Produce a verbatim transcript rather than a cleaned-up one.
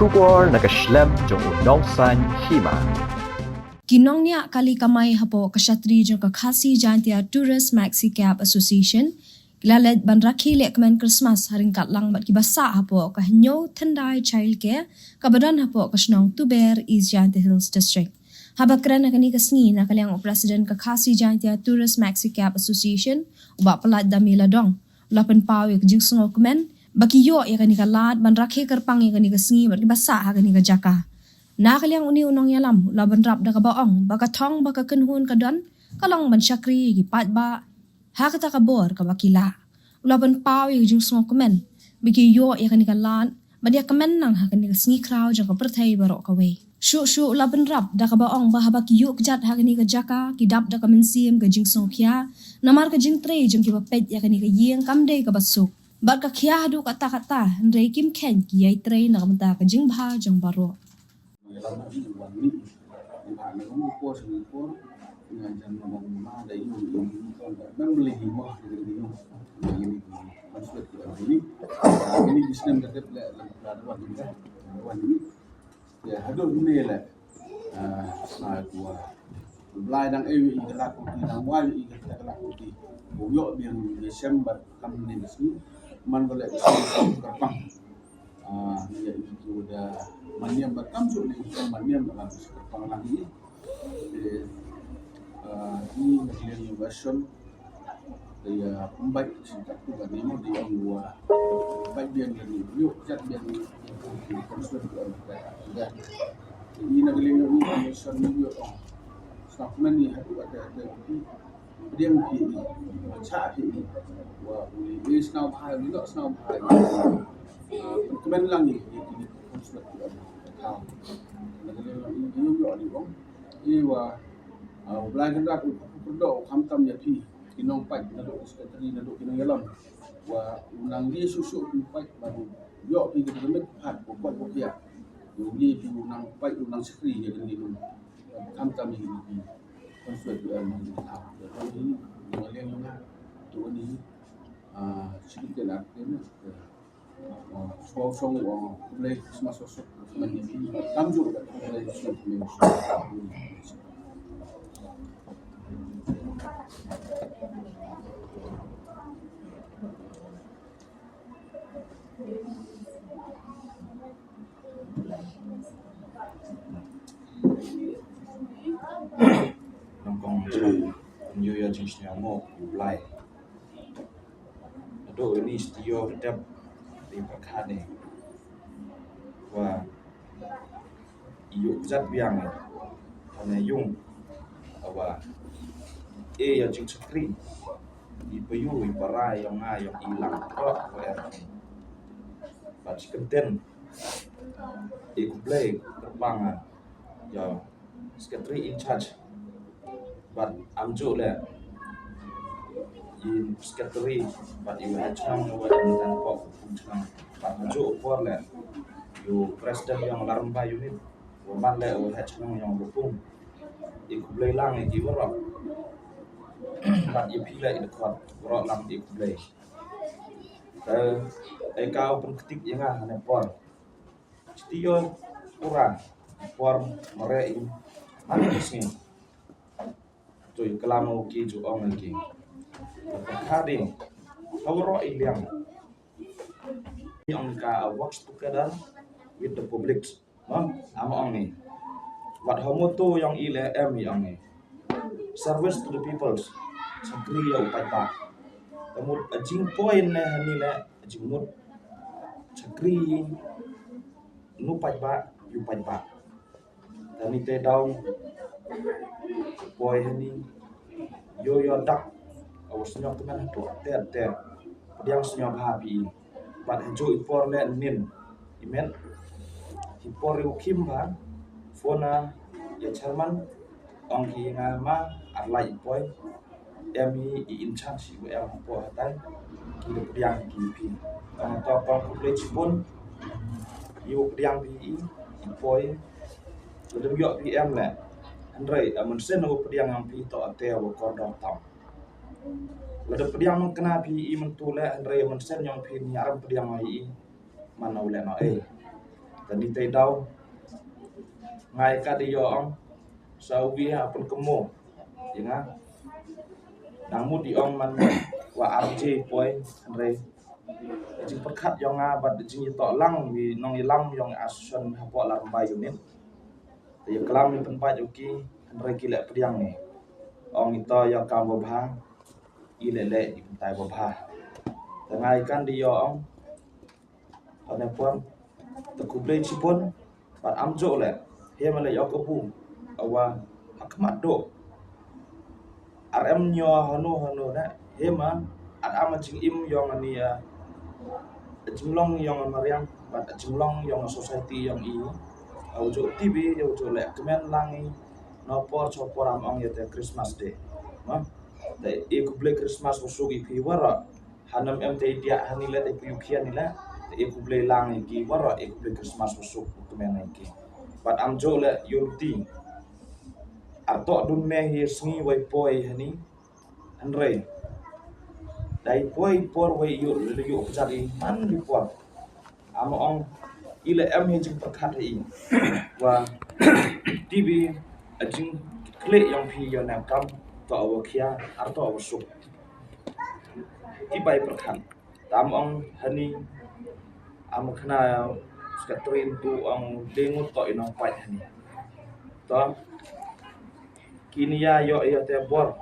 Khubor na ka shlem jong u nongsaiñ hima. Ki nongñiah kali kamai hapoh ka shatri jong ka Khasi Jaintia Tourist Maxi Cab Association ki la leit ban rakhe lehkmen Christmas ha ryngkat lang bad kiba sah hapoh ka Hynñiewthyndai Childcare kaba don hapoh ka shnong Tuber, East Jaintia Hills District. Haba kren ha kane ka sngi na ka liang u President ka Khasi Jaintia Tourist Maxi Cab Association, u Bah Pyllait Dame Ladong, u la pynpaw ïa ka jingsngewkmen ba ki ïoh ïa kane ka lad ban rakhe kyrpang ïa kane ka sngi bad kiba sah ha kane ka jaka. Na ka liang une u nongïalam u la bynrap da kaba ong ba ka thong ba ka kynhun ka don ka long ban shakri ïa ki paidbah ha kata ka bor kaba ki lah. U la pynpaw ïa ka jingsngewkmen ba ki ïoh ïa kane ka lad bad ïa ka kmen nang ha kane ka sngi khraw jong ka pyrthei baroh kawei. Shuh shuh u la bynrap da kaba ong ba haba ki ïuh kjat ha kane ka jaka ki dap da ka mynsiem ka jingsngewkhia, namar ka jingtrei jong kiba peit ïa kane ka ïing kam dei kaba suk. Bad ka khia haduh katta katta, hynrei kim kheiñ ki ïai trei na ka bynta ka jingbha jong baroh. Ïa, haduh mynne leh, ah, sngewbha ïa u, u Blai dang ai ïa i ka lad kti, dang wai ïa i ka lad kti. U ïoh biang ïa shem bad kam ne ka sngi, man ba leh ka sngi kyrpang. Ah, ïa i ki da man niam bad kam shuh ne u man niam bad kam shuh kyrpang lang i. Te, ah, i na ka liang ïa u Bashon, te ïa pynbeit shisha tu ka niam te ïa u, ah, pynbeit biang ka niam, ïoh jat biang ka niam, ka niam. Te i na ka liang ïa u Bashon ni ïoh ong. Sngap men ni hatu ate ate u pi. Pdiang phi i, chah phi i, wa u i sngewbha, u i sngewbha. Ah, pynmen lang i, i, i, i, i, wa, ah, u Blai Kynrad u pyndoh u khamtam ïa phi, ki nongpait, naduh ki secretary, naduh ki nongïalam. Wa u nang ïa shuh shuh phi pait, bad u ïoh phi ki permit pat, u pait u pia. U ïa phi u nang pait, u nang shakri ïa kine ki nong. Khamtam ïa phi. Constituency, eh, Mawlai, ah, Mawlai, Mawlai, Mawlai, ah, Chicken Tail, ah, ah, Song, Song, ah, Blai, Christmas, Song, Song, Mawlai, Kam Ju, Blai, Song, Song, Mawlai. Nyngkong ïa jingsngewbha u Blai. Naduh ini stia dep di pyrkhat ni. Wa ïoh jat biang ïa kane ïung. Awa e ïa jingshakri. I payu i para ïa nga ïa i lang tok wa er. Bad shi kyntien i khublei kyrpang ïa secretary in charge. Bad am ju le i secretary bad i head chnong wa em dan pok chnong. Bad am ju por le i president ïa Laramba unit. Wa man le u head chnong ïa Lupung. I khublei lang ïa ki waroh. Bad ïa phi le i dkhot waroh lang i khublei. Te ai ka u pynktik ïa nga hane por. Stia pura por mare i man sngi. Ju i klam u ki ju ong ki. Ka ding ka waroh i liang. Ong ka works together with the public. Mo, am ong ni. Wat ha motto ïong i le em ïong ni. Service to the people. Shakri ïa u paidbah. Ka mut a jingpoi ne hani le a jingmut. Shakri nu paidbah, ïa u paidbah. Tani te daw poi hani. Ïoh ïoh dak. Awas nyok temen tu ter ter. Pdiang sngewbha phi. Bad ha ju i por le nin i met. I por i u khim bha phone ïa chairman ong ki nga ma ar lai i poi. Em i i in chan shi u em hapoh hatai ki da pdiang ki phi. Tang to pang khublei chibun. I u pdiang phi i i poi. Lada ym ïoh phi em le hynrei a mynsen u pdiang ïong phi to ate u kordor tam. Lada pdiang nongkna phi i mynta le hynrei a mynsen ïong phi ni aram pdiang ïong i. Man u leh noh ei. Tani tei daw ngai ka di yo ong sa ubi ha pun kemo. Ïa nga nang mut i ong man wa arje poi hynrei jing perkhat yong nga bad jing ito lang wi nong ilam yong asun hapoh lar mbai unit. Te ïa klam ïa pynpait ïa ki hynrei ki leh pdiang ni. Ong ito ïa kam babha i leh leh i pyntai babha. Te ngai kan di yo ong. Ane pon te kublei chipon bad am jo leh. He ma leh ïa ka bu awa ha khmat do. Ar em nyo hano hano ne he ma at am jing im yong ani a jinglong yong mariang bad jinglong yong society yong i. Au jo T V au jo leh kmen lang i. No por cho por am ong ïa te Christmas Day. Ma te i kublei Christmas u suk i phi wara. Hanam em te i dia hani le te phi u khian ni le te i kublei lang i ki wara i kublei Christmas u suk u kmen i ki. Bad am jo le yul ti. Ar to dun me hi sngi wai poi hani. Hynrei dai poi por wai yu le yu pjat i man di por. Am ong i le em hi jing perkhat i wa T V a jing klik yong phi yong na kam to awa khia ar to awa suk. Ti bai perkhat tam ong hani am khna skatrin tu ong dengut to inong pait hani. To kini ya yo ya te bor